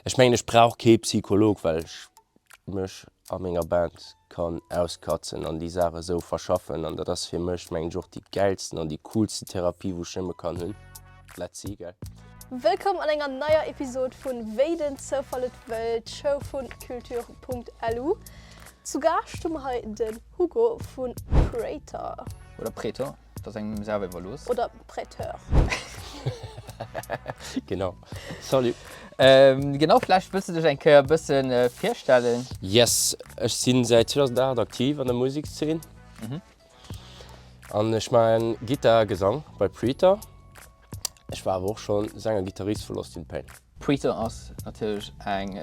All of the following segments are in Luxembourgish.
Ech mengen ech brauch kee Psycholog, well ech mech a menger Band kann auskatzen an déi Saach esou verschaffen an dat ass fir mech mengen ech och déi gäilsten an déi coolsten Therapie wou ech nëmme kann hunn. Let's see, gell? Wëllkomm an enger neier Episod vun Wéi den Zoufall et wëll, d'Show vun Culture.lu. Zu Gaascht hu mer hei den Hugo vu Prater. Oder Praetor. Dat ass engem selwer iwwerlooss. Oder Prêteur. Genau. Salut. Genau, vläicht wëlls de dech eng Kéier e bësse virstellen? Yes, ech si säit 2008 aktiv an der Musekszeen. An ech maachen Gittar a Gesang bei Praetor. Ech war awer och scho Sänger, Gittarist vu Lost in Pain. Praetor ass natierlech eng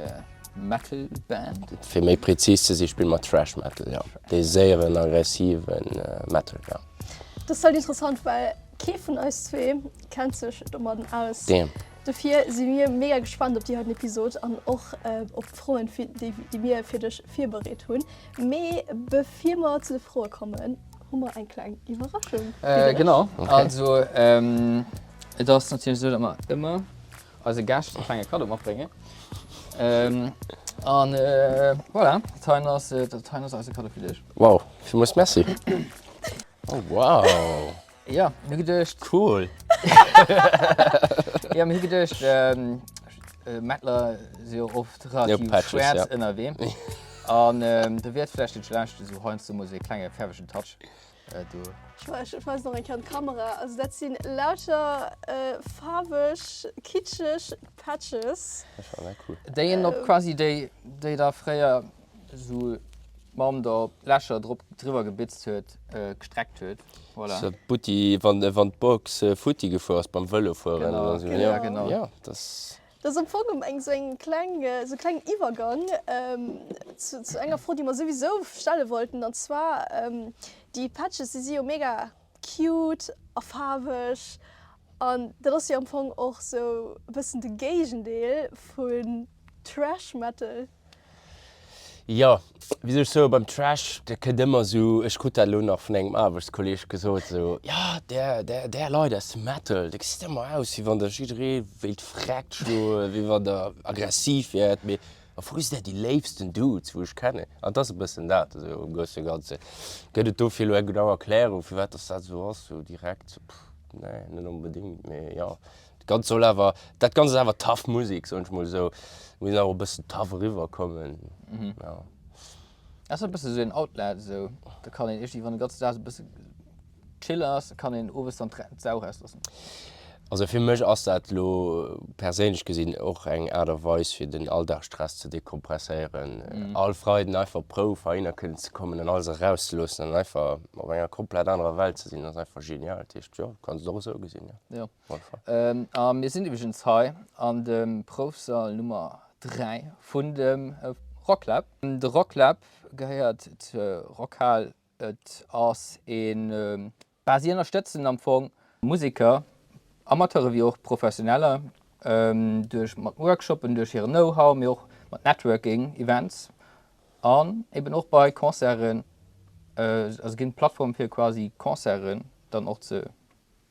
Metal Band. Fir méi präzis ze si spille mer Thrash Metal, jo. Dee séieren, aggressive Metal, jo. Dat ass halt interessant, well kee vun eis zwee kennt sech domadden aus. Damn. Dofir si mir mega gespannt op déi heiten Episod an och op d'Froen, déi mir fir dech virbereet hunn. Mee bevir mer zu de Froe kommen, hu mer eng kleng Iwwerraschung fir dech. Genau, also et ass natierlech esou, datt mer ëmmer eise Gäscht e klenge Kaddo matbréngen. An voilà, dat heien ass, dat heien ass eise Kaddo fir dech. Wow, villmools Merci. Oh wow. Jo, mir hu geduecht. Cool. Jo, mir hu geduecht, Metaler si jo oft relativ schwaarz ënnerwee. An do wier et vläicht net schlecht, esou heiansdo mol esou e klenge fäerwegen Touch do. Ech weisen och eng Kéier an d'Kamera. Also dat si lauter faarweg, kitscheg Patches. Déi een op quasi déi, déi da fréier esou d'Mamm da op d'Lächer drop driwwer gebitzt huet, gestreckt huet. Voilà. Sou d'Butti, wann wann d'Box futti gefuer ass beim Vëlofueren oder sou. Genau, genau. Jo, dass. Dat ass am Fong eng sou eng kleng, sou e klengen Iwwergang zu zu enger Fro, déi mer souwisou stelle wollten, an zwar déi Patches, déi si jo mega cute a faarweg an dat ass jo am Fong och sou e bëssen de Géigendeel vun Trash Metal. Jo, wéi soll ech soen, beim Trash, dat kënnt ëmmer esou, ech krut dat elo nach vun engem Aarbechtskolleeg gesot, esou, jo, där, där, där Leit aus dem Metal, dat gesitt ëmmer aus, wéi wann der jidderee wéilt vreckt schloen, wéi wann der aggressiv wäert, mee am Fong sidd där déi léifsten Dudes, wou ech kennen. An et ass e bëssen dat, esou am grousse Ganze. Gëtt et dofir elo eng genau Erklärung, firwat dass dat esou ass, esou direkt? Pff, nee, net onbedéngt, mee jo. Dat Ganzt soll awer, dat Ganzt ass awer tough Musek, soen ech mol esou. Muss awer e bëssen tough eriwwer kommen. Ja. Ass e bësse sou en Outlet esou. Da kann een iergendwéi, wann de ganzen Dag esou e bësse chill ass, kann een owes dann d'Sau rausloossen. Also fir mech ass dat elo perséinlech gesinn och eng Aart a Weis fir den Alldagsstress ze dekompresséieren. All Freiden einfach Prouf heihinner kënnen ze kommen an alles erauszeloossen an einfach op enger komplett anerer Welt ze sinn, ass einfach genial. Dat heescht jo, kanns et och esou gesinn, jo. Jo. A mir sinn iwwregens hei an dem Proufsall Nummer 3 vun dem Rocklab. De Rocklab gehéiert zur Rockhal. Et ass een, bah, si ënnerstëtzen am Fong Museker, Amateure wéi och Professioneller, duerch mat Workshoppen, duerch hiren Know-how, mee och mat Networking Events an eben och bei Concerten. Also ginn d'Plattform fir quasi Concerten dann och ze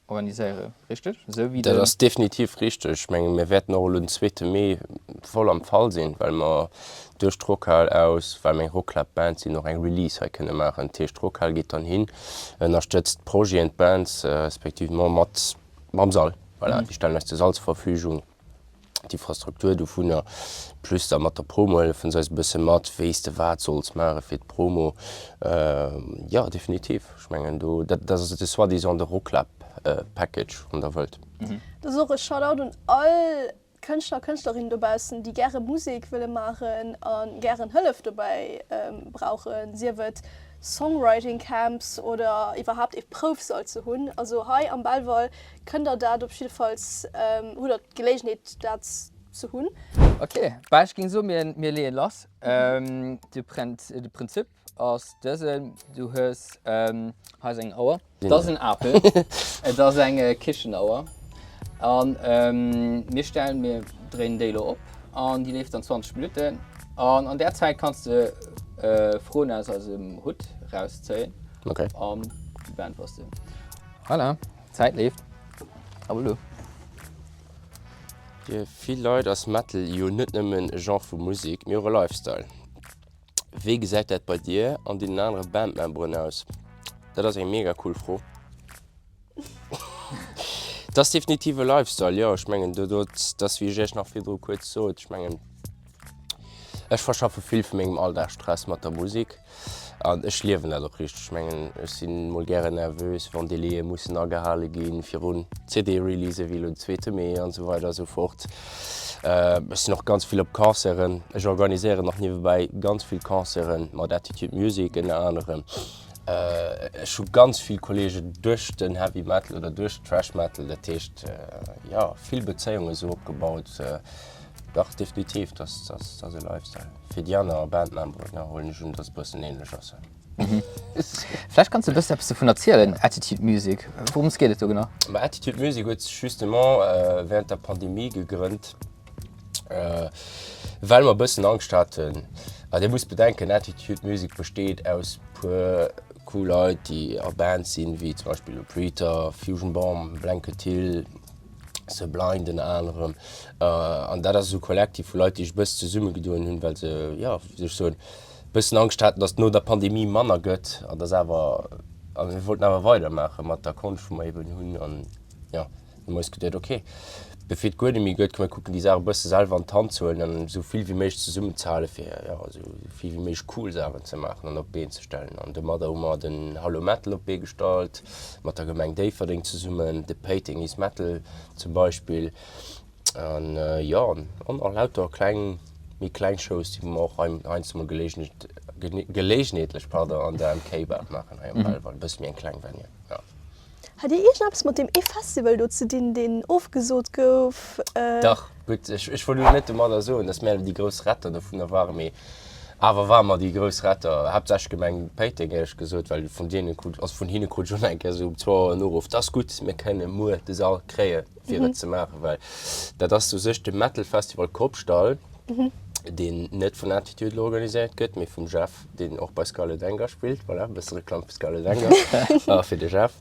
Organiséiere, richteg? Esou wéi Dat den. ass definitiv richteg. Ech menge mir wäerten och elo den zweete Mee voll am Fall sinn, well mer duerch d'Rockhal aus, well mer eng Rocklab-Band sinn, och eng Release hei kënne maachen. Dat heescht, d'Rockhal geet dann hin, ënnerstëtzt d'Projeten, d'Bands respectivement mat mam Sall. Voilà, déi stellen eis de Sall zur Verfügung. d'Infrastruktur dovunner, plus da mat der Promo hëllefen se eis e bësse mat, wéi s de wat solls maache fir d'Promo. Jo, definitiv, ech mengen do, dat ass de soi-disant de Rocklab Package, wann der wëllt. Dat ass och e Shoutout un all Kënschtler a Kënschtlerinnen dobaussen, déi gäre Musek wëlle maachen a gären Hëllef dobäi brauchen, sief et Songwriting Camps oder iwwerhaapt ee Proufsall ze hunn. Also hei am Belval Kënnt der dat op jiddefalls, hutt der d'Geléigenheet dat ze hunn. Ok, bah ech géing soen mir mir leeën lass. De de Prinzip ass dësen, du hues hei ass eng Auer, dat ass en Apel, et ass eng Kichenauer an mir stellen mir dréinen déi elo op an déi leeft dann 20 Minutten an an där Zäit kanns de Froen aus eisem Hutt rauszéien an déi beäntwers de. Voilà. D'Zäit leeft. Ab elo. Fir vill Leit ass Metal jo net nëmmen e Genre vu Musek, mee och e Lifestyle. Wéi gesäit dat bei dir an deenen anere Bandmemberen aus? Dat ass eng mega cool Fro. Et ass definitiv e Lifestyle, jo. Ech mengen, do, do, dat ass wéi ech iech nach virdru kuerz sot, ech mengen, ech verschaffe vill vu mengem Alldagsstress mat der Musek an ech liewen dat och richteg. Ech mengen, ech sinn mol gären nervös, wann Délaië mussen agehale ginn virun CD-Releasen, wéi elo den zweete Mee an esou weider a sou fort. Ech sinn och ganz vill op Concerten. Ech organiséieren och niewebäi ganz vill Concerten mat Attitude Music ënner anerem. Ech hu ganz vill Kolleegen duerch den Heavy Metal oder duerch Thrash Metal, dat heescht jo vill Bezéiunge sou opgebaut. Dach definitiv, dat ass e Lifestyle. Fir déi aner Bandmemberen huelen ech un, datt et e bëssen änlech ass. Vläicht kanns de e bëssen eppes dovun erzielen, Attitude Music, wourëms geet et do genau? Ma Attitude Music huet sech justement wärend der Pandemie gegrënnt. Well mer e bëssen Angscht haten. A Dir musst bedenken, Attitude Music besteet aus puer cool Leit, déi a Bands sinn, wéi zum Beispill elo Preator, Fusion Bomb, Blanket Hill, The Blind ënner anerem. An dat ass esou e Kollektiv vu Leit, déi sech e bëssen zesummegedoen hunn, well se, jo, wéi soll ech soen, e bëssen Angscht haten, datt et no der Pandemie manner gëtt an datt awer, a mir wollten awer weidermaache mat der Konscht, wou mer eben hunn an, jo. Hu mer eis geduet, ok, bevir et guer net méi gëtt, komm mir kucken déi Saach e bësse selwer an d'Hand ze huelen an esou vill wéi méiglech zesummen ze halen, fir jo esou vill wéi méiglech cool Saachen ze maachen an op d'Been ze stellen. An domadder hu mer den Hallo Metal op d'Bee gestallt, mat der Gemeng Déifferdeng zesummen, de Péiteng is Metal zum Beispill an jo, an och lauter kleng, méi kleng Shows, déi mer och heiansdo mol gelegenheetlech, pardon, an der MK Bar maachen hei am Belval, e bësse méi eng kleng Venue, jo. Hat Dir iergendeppes mat deem ee Festival do ze dinn, deen ofgesot gouf? Dach, gutt, ech wollt elo net domadder soen, datt mär elo déi grouss Retter dovunner waren, mee awer ware mer déi grouss Retter, haaptsächlech d'Gemeng Péiteng, éierlech gesot, well vun deene krut, also vun hinne krut ech och nach eng Kéier esou um zwou Auer en Uruff, 't ass gutt, mir kënne muer de Sall kréie fir et ze maachen, well dat ass u sech de Metal Festival Kopstal, deen net vun Attitude elo organiséiert gëtt, mee vum Jeff. deen och bei Scarlet Anger spillt, voilà, e bësse Reklamm fir Scarlet Anger a fir de Jeff.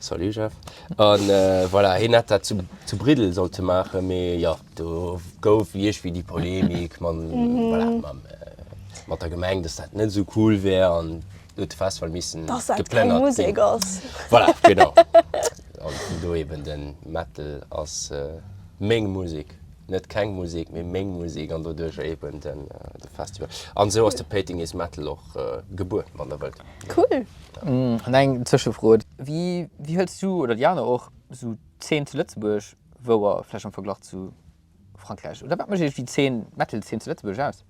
Salut Jeff. An voilà, hien hätt dat zu, zu Briddel sollte maachen, mee jo, do gouf iergwéi déi Polemik mam, voilà, mam, mat der Gemeng, dass dat net esou cool wär an huet de Festival missen Dass dat keng geplënnert Musek ginn. ass. Voilà, genau. An vun do eben den Metal ass meng Musek. Net keng Musek, mee meng Musek an doduercher eben de Festival. An esou ass de Painting is Metal och gebuer, wann der wëllt. Cool! An eng Zwëschefro, Wéi hëls du, oder déi aner och, esou d'Zeen zu Lëtzebuerg wouer, vläicht am Verglach zu Frankräich? Oder wat mécht iergendwéi d'Zeen, d'Metal-Zeen zu Lëtzebuerg aus?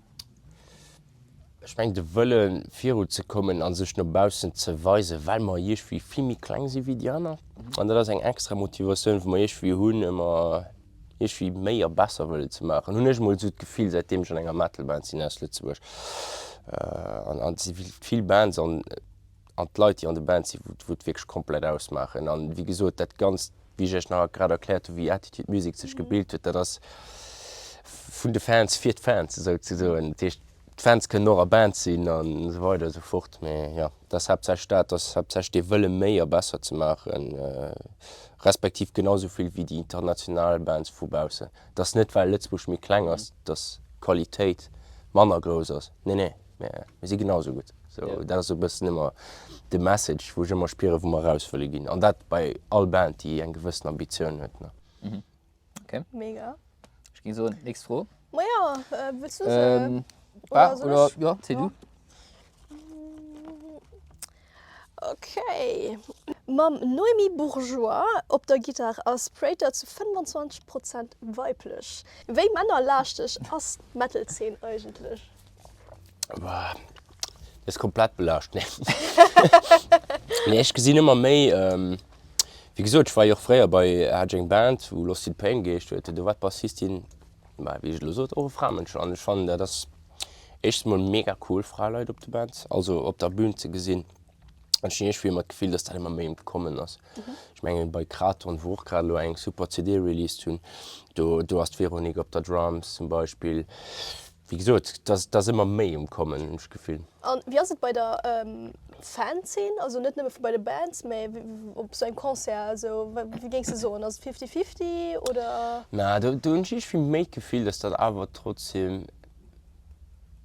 Ech mengen de Wëlle viru ze kommen a sech no baussen ze weisen, well mer iergwéi vill méi kleng si wéi déi aner. An dat ass eng extra Motivatioun, wou mer iergwéi hunn, ëmmer iergwéi méi a besser wëllen ze maachen, hunn ech emol esou d'Gefill, säitdeem ech an enger Metal-Band sinn aus Lëtzebuerg. An et si vill Bands an an d'Leit, déi an de Bands sinn, wou et wierklech komplett ausmaachen. An wéi gesot, dat Ganzt, wéi ech Iech nach grad erkläert hunn, wéi Attitude Music sech gebilt huet, dat ass vun de Fans fir d'Fans esouzesoen. Dat heescht, d'Fans kënnen och a Bands sinn an esou weider esou fort. Mee jo, dat ass haaptsächlech dat, dat ass haaptsächlech dee Wëlle méi a besser ze maachen, respektiv genau esou vill wéi déi international Bands vu baussen. Et ass net, well Lëtzebuerg méi kleng ass, datt d'Qualitéit manner grouss ass. Nee, nee, mir si genau esou gutt. Sou, dat ass esou e bëssen ëmmer de Message, wou ech ëmmer spieren, wou mer eraus wëlle ginn. An dat bei all Band, déi eng gewëssen Ambitioun huet, ne. Ok. Mega. Ech géing soen, nächst Fro. Ma jo, wëlls du se? Oder soll ech? Jo, zéi du. Ok. Mam Noémie Bourgeois op der Gittar ass Prater zu 25 Prozent weiblech. Wéi männerlaaschteg ass d'Metal-Zeen eigentlech? Boah, dat ass komplett belaascht. Nee. Nee, ech gesinn ëmmer méi, wéi gesot, ech war jo och fréier bei, hat ech eng Band, wou Lost in Pain geheescht huet. Do war d'Bassistin, bah, wéi ech elo sot, och e Framënsch. An ech fannen, dat ass éischtens mol mega cool, Fraleit op de Bands, also op der Bühn ze gesinn. An ech hunn iergendwéi ëmmer d'Gefill, dass dat ëmmer méi um Kommen ass. Ech mengen, bei Kraton, wou och grad elo eng super CD released hunn, do, do ass d'Véronique op der Drums zum Beispill. Wéi gesot, et ass, et ass ëmmer méi um Kommen, hunn ech d'Gefill. An wéi ass et bei der. Fanzeen, also net nëmme vu bei de Bands, mä op sou engem Concert, also wéi géings de soen, ass et fifty-fifty oder? Na, do hunn ech iergendwéi méi d'Gefill, datt dat awer trotzdem,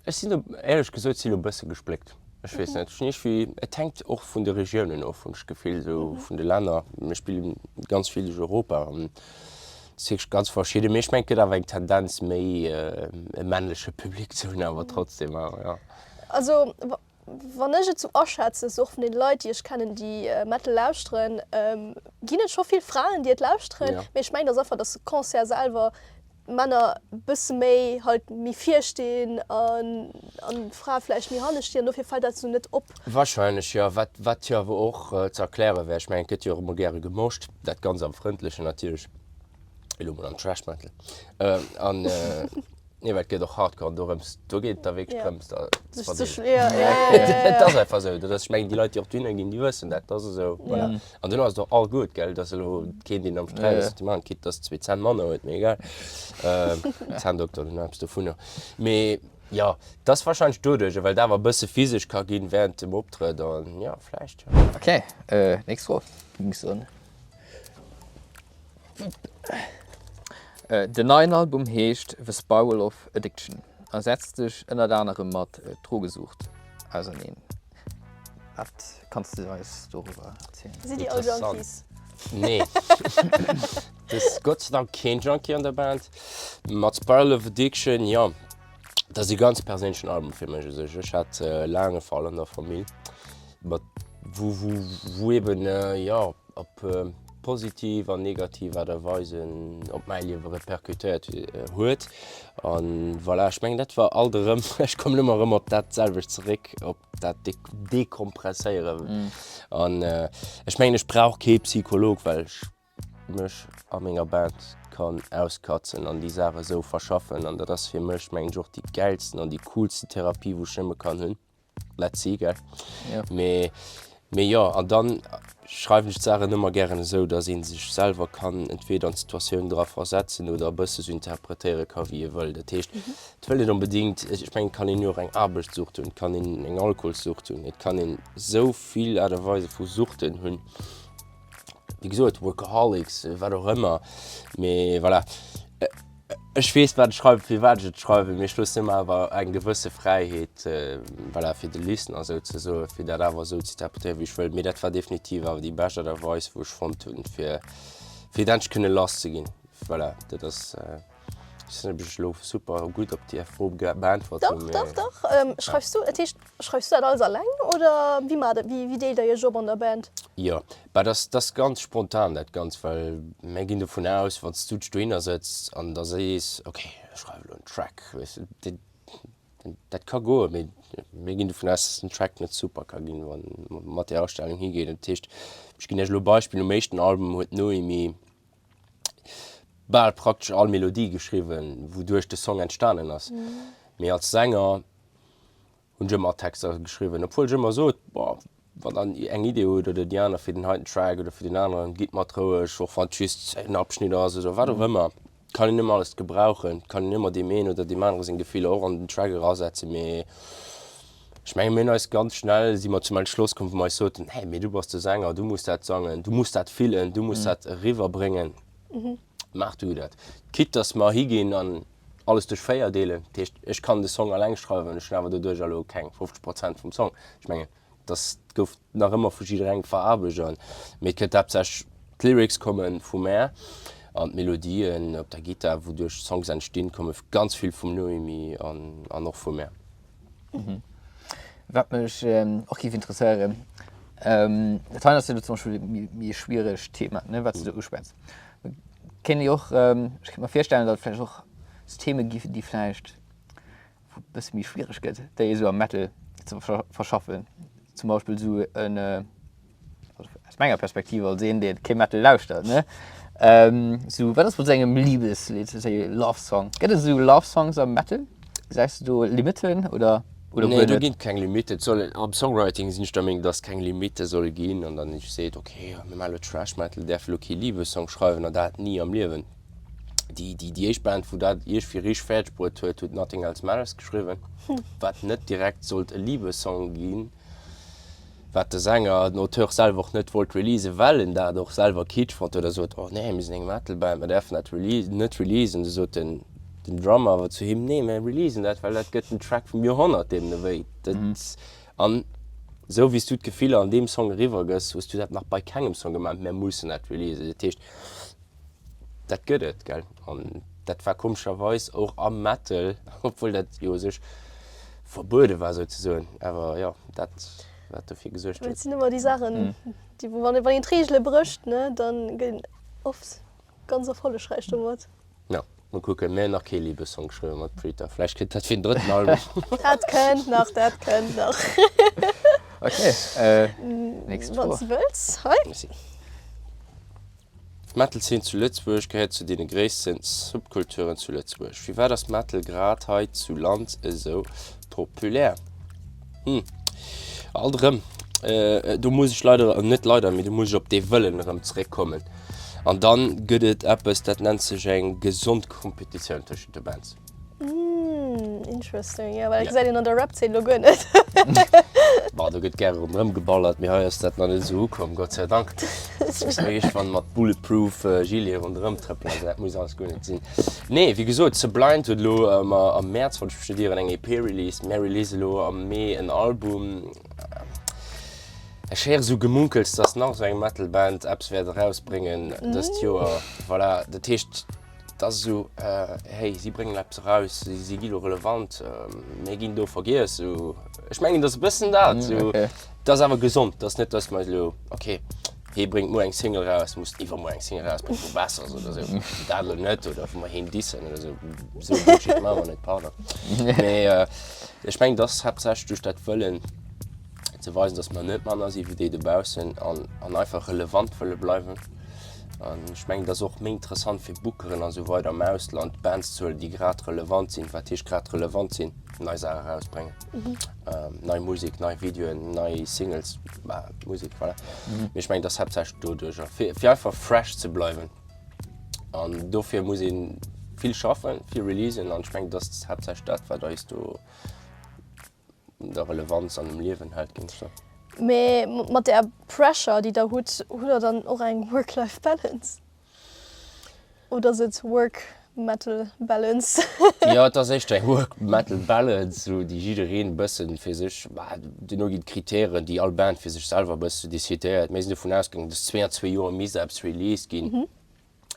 ech sinn do éierlech gesot, si lo e bësse gespléckt. Ech weess net, ech hunn iergendwéi, et hänkt och vun de Regiounen of, hunn ech d'Gefill, esou vun de Länner. Mir spille ganz vill duerch Europa an et ass wierklech ganz verschidden. Mee ech mengen, et gëtt awer eng Tendenz méi e männleche Public ze hunn awer trotzdem awer, jo. Also Wann ech et sou aschätzen, sou och vun den Leit déi ech kennen déi Metal lauschteren, ginn et scho vill Fraen déi et lauschteren, mee ech mengen et ass einfach dass de Concert selwer d'Männer bësse méi halt méi vir stinn an an d'Frae vläicht méi hanne stinn an dofir fält dat sou net op. Wahrscheinlech jo, wat wat jo awer och ze erkläre wär. Ech mengen et gëtt jo och ëmmer gäre gemoscht, dat ganz am Frëndlechen natierlech, elo mol am Trash Metal an. Nee, well et gëtt och Hardcore an dorëms, do geet et da wierklech drëms, da ze verdeelen. Et ass einfach esou. Dat ass, ech mengen, déi Leit, déi och dohinner ginn, déi wëssen dat. Dat ass esou, voilà. An duerno ass et och all gutt, gell. Et ass elo keen, deen am Sträit ass mat deem aneren, quitte dass zwee Zänn manner huet, mee egal. Zänndokter huet nach eppes dovunner. Mee jo, et ass warscheinlech doduerch, well et awer e bësse physesch ka ginn wärend dem Optrëtt an jo, vläicht, jo. Okay, nächst Fro, géing ech soen. Den neien Album heescht The Spiral of Addiction a setzt sech ënnert anerem mat Drogesucht auserneen. Wat kanns de eis doriwwer erzielen? Sidd Dir all Junkies? Nee. Et ass Gott sei Dank keen Junkie an der Band. Mat Spiral of Addiction, jo, dat ass e ganz perséinlechen Album fir mech u sech. Ech hat laang e Fall an der Famill, mat wou, wou, wou eben, jo, op positiv an negativ Aart a Weisen op mäi Liewe repercutéiert huet. An voilà, ech mengen dat war alt erëm, ech kommen ëmmer erëm op dat selwecht zeréck, op dat Dekompresséieren. An ech mengen ech brauch kee Psycholog, well ech mech a menger Band kann auskatzen an déi Saach esou verschaffen. An dat ass fir mech mengen ech och déi gäilsten an déi coolsten Therapie wou ech nëmme kann hunn. Let's see, gell? Ja. Mee, mee jo, an dann schreiwen ech d'Saachen ëmmer gären esou, dass ee sech selwer kann entweder an d'Situatioun dra versetzen oder e bësse sou interpretéiere ka wéi ee wëll. Dat heescht, et wëll net onbedéngt, ech mengen, et kann een jo och eng Aarbechtssucht hunn, et kann een eng Alkoholssucht hunn, et kann een esou vill Aart a Weise vu Suchten hunn. Wéi gesot, Workaholics, wat och ëmmer. Mee voilà. Ech weess wat ech schreiwen, firwat ech et schreiwen, mee ech loosse mer awer eng gewësse Fräiheet, voilà, fir de Listener souzesoen, fir dat awer esou ze interpretéieren, wéi ech wëll. Mee dat war definitiv awer déi bescht Aart a Weis, wou ech fonnt hunn, fir fir et endlech kënne lass ze ginn. Voilà, dat ass, ech weess net, ob ech elo super gutt op déi Fro beäntwert hunn, mee. Dach, dach, dach. Schreifs du, dat heescht, Schreifs du dat alles alleng oder wéi maacht der, wéi deelt der iech op an der Band? Jo, bah dat ass ganz spontan dat Ganzt, well mär ginn dovun aus, wann s du dech dohinner sëtz an da sees, ok ech schreiwe elo en Track, weess de, dat ka goen, mee mir ginn dovun aus, dass den Track net super ka ginn, wann ee mat där Astellung higeet. Dat heescht, ech ginn iech elo e Beispill, Um éischten Album huet d'Noémie bal praktesch all Melodie geschriwwen, wouduerch de Song entstanen ass, mee als Sänger hunn ech ëmmer Texter geschriwwen, obwuel ech ëmmer sot, boah, wann der eng Idee hutt oder déi aner fir den heiten Track oder fir deen aneren, gitt mat roueg, och wann et just en Abschnitt ass oder wat och ëmmer, kann een ëmmer alles gebrauchen, kann een ëmmer deem een oder deem anere seng Gefiller och an den Track erasetzen, mee ech menge mir hunn eis ganz schnell, si mer zum Entschloss komm, wou mer eis soten, hey, mee du bass de Sänger, du muss dat sangen, du muss dat fillen, du muss dat eriwwerbréngen, maach du dat, quitte dass mer higinn an alles duerch 4 deelen. Dat heescht, ech kann de Song alleng schreiwen, ech hunn awer doduerch elo keng 50 Prozent vum Song. Ech mengen, dass gouf nach ëmmer vu jidderengem veraarbecht an, mee et gëtt haaptsächlech, d'Lyrics komme vu mär an d'Melodien op der Gittar, wouduerch d'Songs entstinn, komme ganz vill vum Noémie an an och vu mär. Wat mech och géif interesséieren, dat hei ass jo elo zum Beispill méi e schwieregt Thema, ne, wat s de do uschwätz. Kéint ee och, ech kéint mer virstellen, datt et vläicht och sou Theme gi déi vläicht wou et e bësse méi schwiereg gëtt, déi esou am Metal ze verschaffen. Zum Beispill esou en, also aus menger Perspektiv als een dee kee Metal lauschtert, ne, esou wat ass mat esou engem Libeslidd, esou e Love Song? Gëtt et esou Love Songs am Metal? Gesäis de do Limitten oder oder Nee, do ginn et keng Limitten. Et soll, am Songwriting sinn ech der Meenung, dass et keng Limitte soll ginn an dann ech seet, ok, mir maache elo Trash Metal, däerf elo kee Libessong schreiwen an dat ni am Liewen. Déi, déi, déi éischt Band, wou dat iergendwéi richteg fäerdeg bruet huet, huet Nothing Else Matters geschriwwen, wat net direkt sollt e Libessong ginn. Wat de Sänger, den Auteur selwer och net wollt releasen, well en dat och selwer Kitsch fonnt huet a sot, oh nee, mir sinn eng Metal-Band, mer däerfen dat net releasen. Du sot den Drummer awer zu him, nee, mir releasen dat, well dat gëtt den Track vum Joerhonnert deemno wéi. An esou wéi s du d'Gefiller an deem Song eriwwer gëss, hues du dat nach bei kengem Song gemaach, mir mussen dat releasen. Dat heescht, dat gëtt et, gell. An dat war komescherweis och am Metal, obwuel dat jo u sech verbuede war souzesoen, awer jo, dat wat dofir gesuergt huet. Et sinn ëmmer déi Saachen, déi wou wann een d'Reegele brécht, ne, dann gëtt een oft ganz erfollegräich domat. Jo, mol kucken, mir hunn nach kee Liebessong geschriwwen mat Preeter, vläicht kritt dat fir den drëtten Album. Dat kënnt nach, dat kënnt nach. Ok, nächst Fro. Wann s de wëlls, hei. Merci. D'Metal-Zeen zu Lëtzebuerg gehéiert zu deene gréisste Subkulturen zu Lëtzebuerg. Firwat ass Metal grad hei zu Land esou populär? Hm, alt erëm, do muss ech leider, net leider, mee do muss ech op dee Wëllen erëm zeréckkommen. An dann gëtt et eppes, dat nennt sech eng gesond Kompetitioun tëschent de Bands. Mm, interesting. Ja, well dat gesäit een an der Rap-Zeen lo guer net. Bon, do gëtt gäre ronderëm geballert, mee hei ass dat nach net esou ukomm, Gott sei Dank. Dass mer iergendwann mat bulletproof Gilet ronderëm trëppelen, also dat muss alles guer net sinn. Nee, wéi gesot, Sublind huet elo am Mäerz, wann ech mech net ieren, eng EP released. Mär release elo am Mee en Album. Ech héiere sou Gemunkels, dass nach esou eng Metal-Band eppes wäert erausbréngen dëst Joer. Voilà, dat heescht. Et ass esou, hey, si bréngen eppes eraus, si gi lo relevant, mir ginn do vergiess. Esou, ech mengen, et ass e bëssen dat. Esou, et ass awer gesond, et ass net, datt mer elo, ok, hee bréngt muer eng Single eraus, muss iwwermuer eng Single erausbréngen, wou besser ass oder esou. Dat elo net, oder wou mer heen dissen oder esou. Esou Bullshit maache mer net, pardon. Mee ech mengen, et ass haaptsächlech duerch dat Wëllen ze weisen, datt mer net manner si wéi déi dobaussen an einfach relevant wëlle bleiwen. An ech mengen, et ass och méi interessant fir Bookeren a sou weider am Ausland Bands ze huelen, déi grad relevant sinn. Wat heescht grad relevant sinn? Nei Saache erausbréngen, nei Musek, nei Videoen, nei Singles, bah, Musek, voilà. Mee ech mengen, et ass haaptsächlech doduercher, fir, fir einfach fresh ze bleiwen. An dofir muss ee vill schaffen, vill releasen an ech mengen, et ass haaptsächlech dat, wat eis do der Relevanz an dem Liewen hält, géing ech soen. Mee mat där Pressure, déi der hutt, hutt der dann och eng Work-Life-Balance? Oder ass et Work-Metal-Balance? Jo, et ass éischter eng Work-Metal-Balance, esou déi jiddereen e bëssen fir sech, bah, duerno ginn d'Kritären, déi all Band fir sech selwer e bësse decidéiert. Mir sinn dovun ausgaangen, dass zwee an zwee Joer misst eppes released ginn.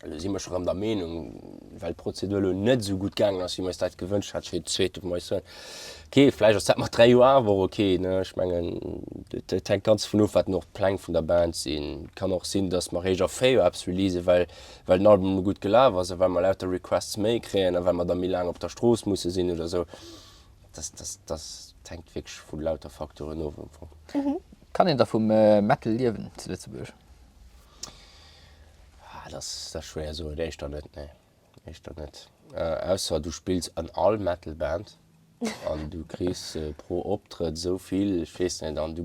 Elo si mer scho rëm der Meenung, well d'Prozedur elo net esou gutt gaangen ass, wéi mer eis dat gewënscht haten, fir d'zweete vun eis soen, ok, vläicht ass dat mat 3 Joer awer och ok. Ech mengen, et hänkt ganz dovun of, wat och d'Pläng vun der Band sinn. Et kann och sinn, datt mer eréischt a 4 Joer eppes releasen, well well den Album elo gutt gelaf ass a well mer lauter Requests méi kréien a well mer da méi laang op der Strooss musse sinn oder esou. Dat dat dat hänkt wierklech vu lauter Facteuren of am Fong. Kann een da vum Metal liewen zu Lëtzebuerg? Ah, dat ass, dat ass schwéier soen. Éischter net, nee. Éischter net. Ausser du spills an all Metal Band an du kriss pro Optrëtt esou vill, ech weess net, an du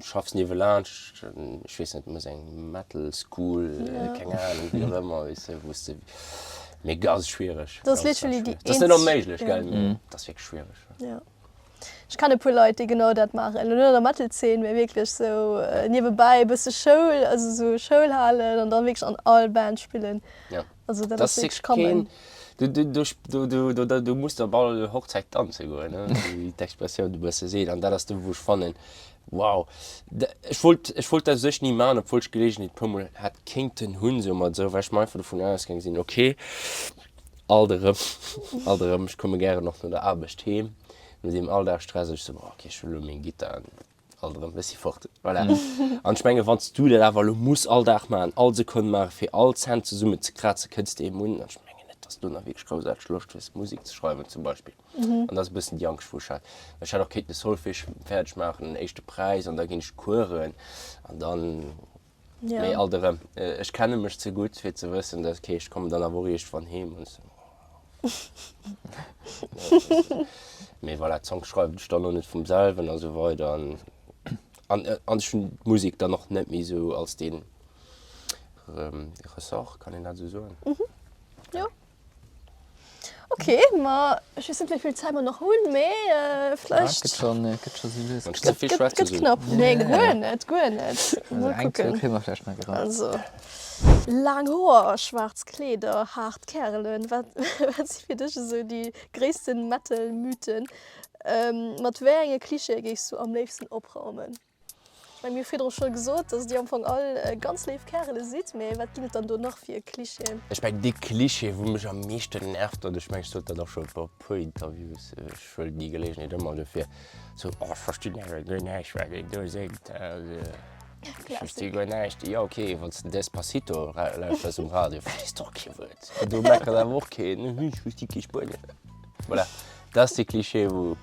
schaffs niewelaanscht, ech weess net, du méchs eng Metal School, keng Ahnung, wéi och ëmmer, weess de, wou s de, mee ganz schwiereg. Dat ass literally déi Dat ass net onméiglech, gell, mee dat ass wierklech schwiereg. Jo. Ech kennen e puer Leit, déi genau dat maachen. Elo net an der Metal-Zeen, mä wierklech sou niewebäi e bësse Schoul, also sou Schoul halen an da wierklech an all Band spillen. Ja. Also dat ass wierklech common. Du, du, du, du, du, du, du, du muss op all Hochzäit danze goen, ne? wéi d'Expressioun e bësse seet. An dat ass do, wou ech fannen, wow. Ech wollt, ech wollt dat u sech ni maachen, obwuel ech d'Geleegenheet e puermol hätt kéinten hunn, soe mer et esou, well ech mer einfach dovun ausgaange sinn, okay, Alt erëm, alt erëm, ech komme gären och no der Aarbecht heem, no deem Alldagsstress, ech sou, boah, okay, ech huele lo meng Gittar an alt erëm, ech si fort, voilà. An ech menge wann s du dat awer elo muss all Dag maachen, all Sekonn maachen, fir all Cent zesummen ze krazen, kënns de heem un an ech mengen net, dass du nach wierklech groussaarteg Loscht hues, Musek ze schreiwen zum Beispill. An dat ass e bëssen déi Angscht, wou ech hat. Ech hätt och kéinten de Solfège fäerdeg maachen, den éischte Präis an da ginn ech Coursen an dann, Ja. Mee alt erëm, ech kenne mech ze gutt fir ze wëssen, dass, okay, ech kommen dann awer och iergendwann heem an ech sou, oh. Mee voilà, d'Songs schreiwen ech dann och net vum selwen a sou weider an an an ech hunn d'Musek dann och net méi sou als dee Ressort, kann een dat esou soen? Jo. Ok. Ok, ma ech weess net wéi vill Zäit mer nach hunn, mee vläicht. Gëtt schonn, gëtt scho sou lues knapp. Gëtt, gëtt knapp. Nee, guer net, guer net. Also eng, zwou kréie mer vläicht nach eran. Also, laang Hoer, schwaarz Kleeder, haart Kärelen, wat, wat si fir dech esou déi gréissten Metal-Mythen? Mat wéi enge Klischeeë géifs du am léifsten opraumen? Ech mengen, mir hu virdru scho gesot, dass dir am Fong all ganz léif Kärele sidd, mee wat ginn et dann do nach fir Klischeeën? Ech mengen, dee Klischee, wou mech am meeschten nervt, an ech mengen, ech sot dat och scho bei e puer Interviews, ech huelen déi Geleegenheet ëmmer dofir, sou, Oh, ech verstinn awer guer näischt, wat een do séngt, ech versti guer näischt. Jo, okay, wann s de Despacito lauschters um Radio, verstees de och kee Wuert. An do meckert awer och keen, Ech versti kee Spuenesch. Voilà, dat ass dee Klischee, wou.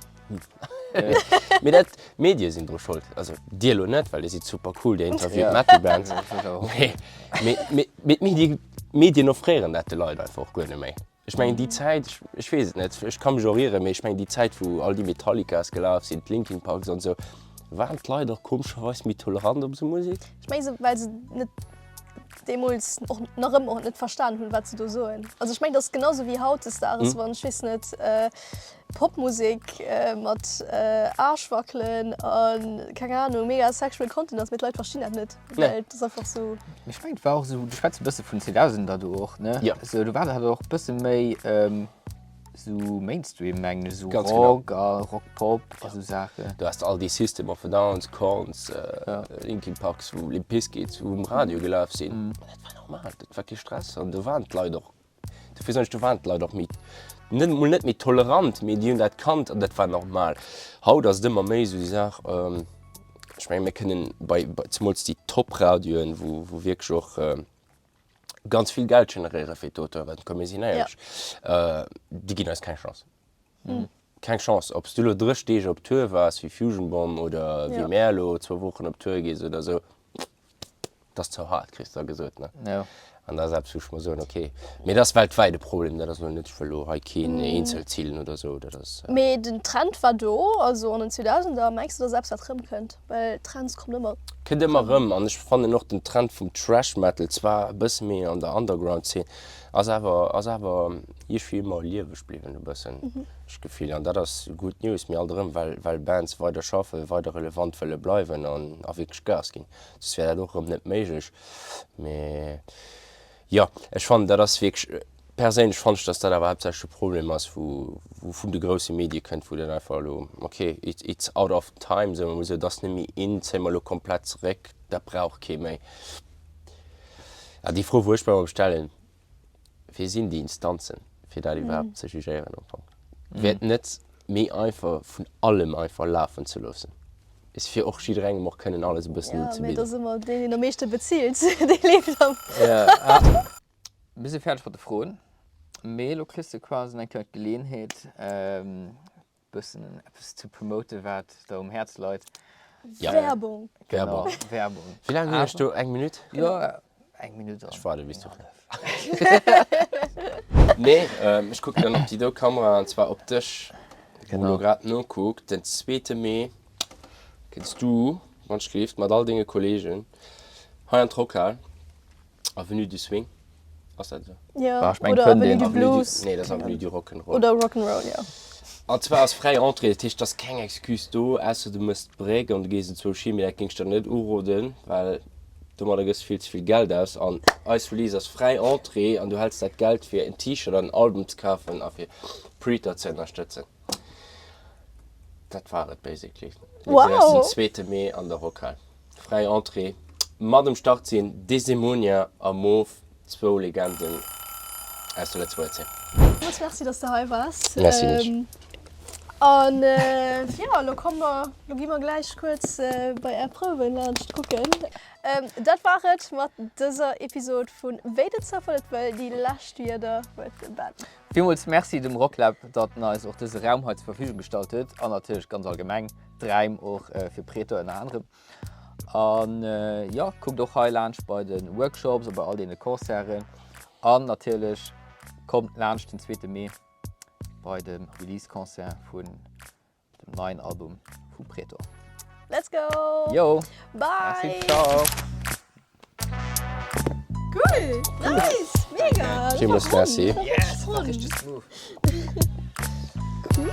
Mee dat, d'Medie sinn dru schold. Also dir elo net, well dir sidd super cool, dir interviewt Metal Bands. Mee, mee, mee, mee d'Medie, d'Medien offréieren dat de Leit einfach och guer net méi. Ech mengen déi Zäit, ech, ech weess et net, ech ka mech och ieren, mee ech mengen déi Zäit wou all déi Metallicas gelaf sinn, d'Linkin Parks an esou, waren d'Leit och komescherweis méi tolerant op esou Musek. Ech mengen se, well se net deemools och nach ëmmer net verstan hunn, wat se do soen. Also ech mengen, dat ass genau sou wéi hautdesdaags, wann, ech weess net, Popmusek mat Aarschwackelen a keng Ahnung, mega sexual Content ass, mee d'Leit verstinn dat net, well et ass einfach sou. Mee ech mengen et war och sou, du schwätz e bësse vun 2000er do och, ne? Jo. Sou do war dat och e bësse méi sou Mainstream mengen ech, sou Ganz genau. Rock a Rock-Pop a sou Saachen. Du has all déi System of a Downs, Korns, Linkin Parks, wou Limp Bizkit, wou um Radio gelaf sinn. Dat war normal, dat war kee Stress an do waren d'Leit och Dofir soen ech, do waren d'Leit och méi, net emol net méi tolerant, mee déi hunn dat kannt an dat war normal. Haut ass et ëmmer méi esou déi Saach, ech menge mir kënnen bei, zemools déi Top-Radioen, wou, wou wierklech och ganz vill Geld generéiere fir d'Auteuren, komm mir sinn éierlech, déi ginn eis keng Chance. Keng Chance. Ob s du elo 30 Deeg op Tour waars wéi Fusion Bomb oder wéi mär elo zwou Wochen op Tour gi oder esou, dat ass ze haart, kriss de da gesot, ne? Jo. An dat ass eppes, wou ech mer soen, okay. Mee dat ass weltwäit e Problem, dat ass elo net, ech wëll elo hei keen eenzel zilen oder esou, dat ass. Mee den Trend war do, also an den 2000er. Mengs du, dat ass eppes, wat erëmkënnt? Well Trends kommen ëmmer. Kënnt ëmmer erëm. An ech fannen och den Trend vum Thrash Metal, zwar e bësse méi an der Underground-Zeen, ass awer, ass awer iergwéi ëmmer lieweg bliwwen e bëssen, hunn ech d'Gefill. An dat ass good news, mee alt erëm, well, well Bands weider schaffen, weider relevant wëlle bleiwen an a wierklech Gas ginn. Soss wär dat och erëm net méiglech. Mee jo, ech fannen, dat ass wierklech, perséinlech fannen ech, datt dat awer haaptsächlech e Problem ass, wou, wou vun de grousse Medie kënnt, wou dat einfach elo, ok, it, it's out of time, soe mer emol esou, et ass net méi in, zéie mer elo komplett zeréck, dat brauch kee méi. A déi Fro, wou ech mer ëmmer stellen, Wie sinn déi Instanzen, fir dat iwwerhaapt ze jugéieren am Fong? Wär et net méi einfach, vun allem einfach lafen ze loossen, is fir och jidderengem och kënnen alles e bëssen Ja, ze mee et bidden? ass ëmmer deen, deen am meeschte bezilt, dee leeft am. Mir si fäerdeg mat de Froen, mee elo kriss de quasi eng Kéier d'Geleeënheet, Bëssen eppes ze promoten wat der um Häerz leit. Ja. Werbung. Genau, Werbung. Werbung. Wéi laang hunn ech do? Eng Minutt? Jo, eng Minutt an. Ech waarde bis du. Nee, ech kucken dann op déi do Kamera an zwar op dech, wou elo grad nokuckt. Den zweete Mee kënns du, wann ech gleeft, mat all denge Kollegen hei an d'Rockhal. Avenue du Swing, ass dat esou? Ja, Bah, ech mengen, oder fënnt Avenue een. du Avenue du, Blues. nee, dat ass Avenue du Rock'n'Roll. Oder Rock'n'Roll, ja. An zwar ass fräi Entrée, dat heescht, et ass keng Excuse do, ausser du mëss d'Bréck an du gees enzwousch hin, mee dat géing ech der net uroden, well domadder gëss de vill ze vill Geld aus. An eis Release ass fräi Entrée an du häls dat Geld fir en T-Shirt an en Album ze kafen a fir Preator ze ënnerstëtzen. Dat war et basically. Mir gesinn eis den Wow! zweete Mee an der Rockhal. Fräi Entrée. Mat um Start sinn Desemonia a Mauve, zwou Legenden aus der Lëtzebuerger Zeen. Villmools Merci, dass de hei waars. Merci Nisch. An jo, elo komme mer, elo gi mer gläich kuerz bei är Prouwen laanscht kucken. Dat war et mat dëser Episod vu Wéi den Zoufall et wëll. Déi lescht Wierder huet de Ben. Villmools Merci dem Rocklab, datt en eis och dëse Raum hei zur Verfügung gestallt huet an natierlech ganz allgemeng d'Räim och fir Pretor ënner anerem. An jo, kuckt och hei laanscht bei de Workshops a bei all deene Concerten. An natierlech kommt laanscht den zweete Mee bei dem Release-Concert vun dem neien Album vu Pretor. Let's go! Yo! Bye! Merci, ciao! Cool! Nice! Mega! Mega! Villmools Merci. Yes, dat war richteg smooth. Cool.